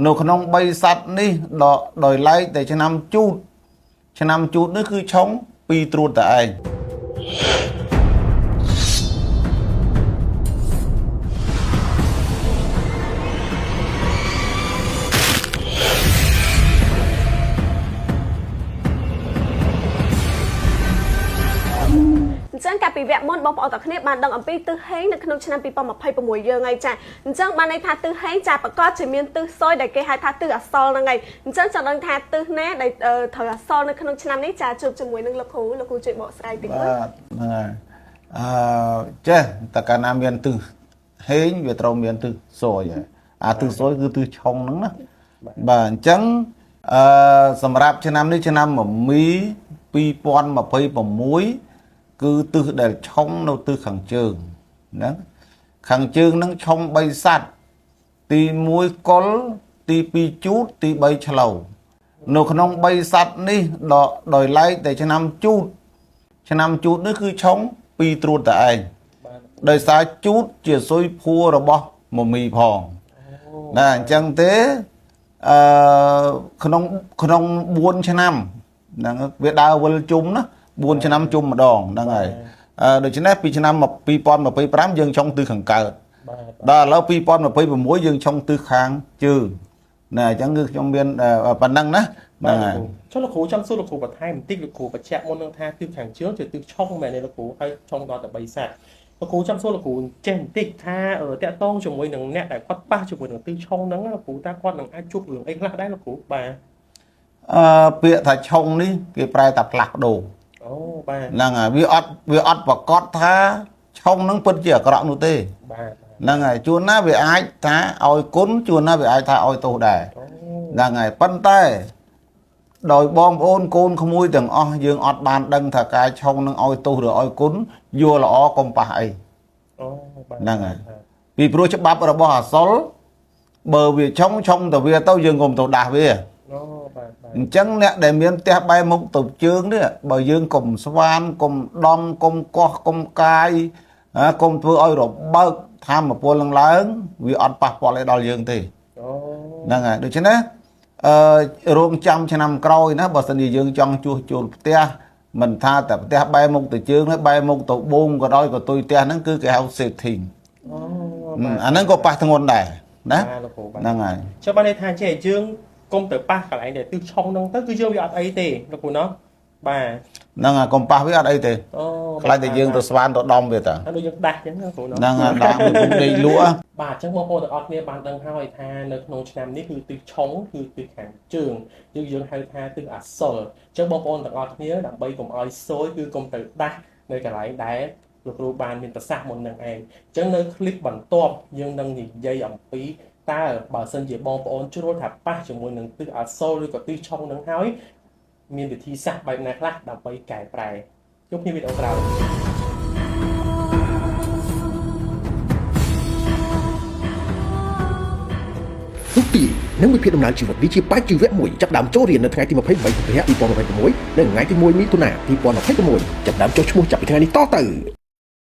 នៅក្នុង3សัตว์នេះដកដោយឡែកតែឆ្នាំជូតឆ្នាំជូតនេះគឺឆុងពីរត្រួតតែឯង អញ្ចឹងកាលពីវគ្គមុនបងប្អូនទាំងគ្នាបានដឹងអំពីទិសហេងនៅក្នុងឆ្នាំ2026យើងហើយចាអញ្ចឹងបានន័យថាទិសហេងចាប្រកាសជាមានទិសសុយដែលគេហៅថាទិសអសល់ហ្នឹងហើយអញ្ចឹងចង់ដឹងថាទិសណាដែលត្រូវអសល់នៅក្នុងឆ្នាំនេះចាជួបជាមួយនឹងលោកគ្រូលោកគ្រូជួយបកស្រាយតិចមើល បាទហ្នឹងហើយអឺចេះតើកាលណាមានទិសហេងវាត្រូវមានទិសសយហើយអាទិសសយគឺទិសឆុងហ្នឹងណាបាទអញ្ចឹងអឺសម្រាប់ឆ្នាំនេះឆ្នាំមមី2026គឺទិសដែលឆុងនៅទិសខាងជើងហ្នឹងខាងជើងហ្នឹងឆុង3សัตว์ទី1កុលទី2ជូតទី3ឆ្លូវនៅក្នុង3សัตว์នេះដកដោយឡែកតែឆ្នាំជូត ឆ្នាំជូតនេះគឺឆុងពីរត្រួតតែឯងដោយសារជូតជាសុយភួររបស់មមីផងណាអញ្ចឹងទេអឺក្នុងក្នុង4ឆ្នាំហ្នឹងវាដើរវិលជុំណា4ឆ្នាំជុំម្ដងហ្នឹងហើយអឺដូច្នេះពីឆ្នាំ2025យើងឆុងទិសខាងកើត បាទ ដល់ឥឡូវ2026យើងឆុងទិសខាងជើងណាអញ្ចឹងគឺខ្ញុំមានប៉ុណ្ណឹងណា បាទ ហ្នឹងហើយ ចុះលោកគ្រូចង់សួរលោកគ្រូបន្ថែមបន្តិចលោកគ្រូបញ្ជាក់មុននឹងថាទិសខាងជើងជាទិសឆុងមែនទេលោកគ្រូហើយឆុងដល់តែ3សัตว์លោកគ្រូចង់សួរលោកគ្រូចេះបន្តិចថាតាក់ទងជាមួយនឹងអ្នកដែលគាត់ប៉ះជាមួយនឹងទិសឆុងហ្នឹងលោកគ្រូតើគាត់នឹងអាចជួបរឿងអីខ្លះដែរលោកគ្រូបាទ អឺពាក្យថាឆុងនេះគេប្រែថាផ្លាស់ប្ដូរ អូបាទ ហ្នឹងហើយវាអត់ប្រកាសថាឆុងហ្នឹងពិតជាអាក្រក់នោះទេ បាទ ហ្នឹងហើយជួនណាវាអាចថាឲ្យគុណជួនណាវាអាចថាឲ្យទោសដែរ អូ ហ្នឹងហើយប៉ុន្តែដោយបងប្អូនកូនក្មួយទាំងអស់យើងអត់បានដឹងថាការឆុងនឹងឲ្យទោសឬឲ្យគុណយល់ល្អកុំប៉ះអី អូបាទ ហ្នឹងហើយពីព្រោះច្បាប់របស់អសុលបើវាឆុងឆុងទៅវាទៅយើងកុំទៅដាស់វា អូបាទបាទ អញ្ចឹងអ្នកដែលមានផ្ទះបែរមុខទៅជើងនេះបើយើងកុំស្វានកុំដំកុំកោះកុំកាយហ่าកុំធ្វើឲ្យរបើកធម្មពលនឹងឡើងវាអត់ប៉ះពាល់អីដល់យើងទេ អូ ហ្នឹងហើយដូច្នេះអឺរងចាំឆ្នាំក្រោយណាបើសិនជាយើងចង់ជួសជុលផ្ទះមិនថាតែផ្ទះបែរមុខទៅជើងទេបែរមុខទៅបូមក៏ដោយក៏ទុយផ្ទះហ្នឹងគឺគេហៅ setting អូបាទ អាហ្នឹងក៏ប៉ះធ្ងន់ដែរណា បាទលោកគ្រូបាទ ហ្នឹងហើយ ចុះបានន័យថាចេះយើងកុំទៅប៉ះកន្លែងដែលទិសឆុងហ្នឹងទៅគឺយើងវាអត់អីទេលោកគ្រូណោះបាទ ហ្នឹងហើយកុំប៉ះវាអត់អីទេ អូ ខ្លាចតែយើងទៅស្វានទៅដំវាតា ហើយដូចយើងដាស់អញ្ចឹងណាគ្រូណោះ ហ្នឹងហើយដាំវាពុំដេកលក់ បាទអញ្ចឹងបងប្អូនទាំងអស់គ្នាបានដឹងហើយថានៅក្នុងឆ្នាំនេះគឺទិសឆុងគឺទិសខាងជើងយើងយើងហៅថាទិសអសុលអញ្ចឹងបងប្អូនទាំងអស់គ្នាដើម្បីកុំឲ្យសួយគឺកុំទៅដាស់នៅកន្លែងដែលលោកគ្រូបានមានប្រសាសន៍មុននឹងឯងអញ្ចឹងនៅคลิปបន្ទាប់យើងនឹងនិយាយអំពីតើបើសិនជាបងប្អូនជ្រុលថាប៉ះជាមួយនឹងទិសអសុលឬក៏ទិសឆុងនឹងហើយមានវិធីសាស្ត្របែបណាខ្លះដើម្បីកែប្រែជួបគ្នាវីដេអូក្រោយ ទុកទីនិងវិភាគដំណើរជីវិតវិជាបច្ជីវៈមួយចាប់ដើមចូលរៀននៅថ្ងៃទី28កុម្ភៈ2026និងថ្ងៃទី1មិថុនា2026ចាប់ដើមចុះឈ្មោះចាប់ពីថ្ងៃនេះតទៅ។